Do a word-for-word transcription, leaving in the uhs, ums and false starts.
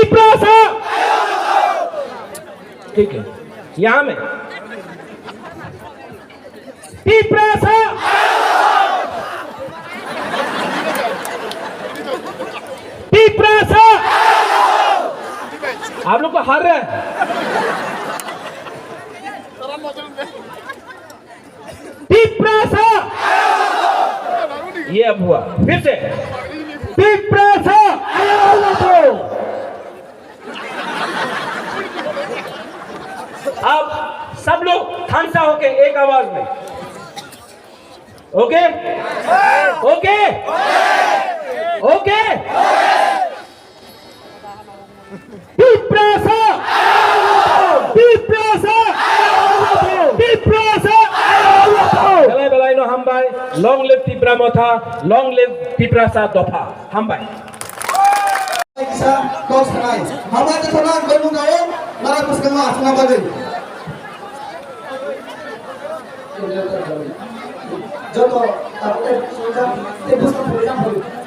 Tiprasa. ठीक है, यहाँ में। Tiprasa. Tiprasa. आप लोग को हार रहा है। Tiprasa. ये अब हुआ, फिर से। Tiprasa. अब सब लोग थामसा होके एक आवाज में, okay? Okay? Okay? Tiprasa! Tiprasa! Tiprasa! Belai belai no hambai, long live Tipra Motha, long live Tiprasa Dopha. Hambai. Kaisa kok sanai. Hambai te thola ang bai mung gayo, nara bwskango aswkna bagwi. Joto tabuk tei sojak tei bwskang phurijak phurijak.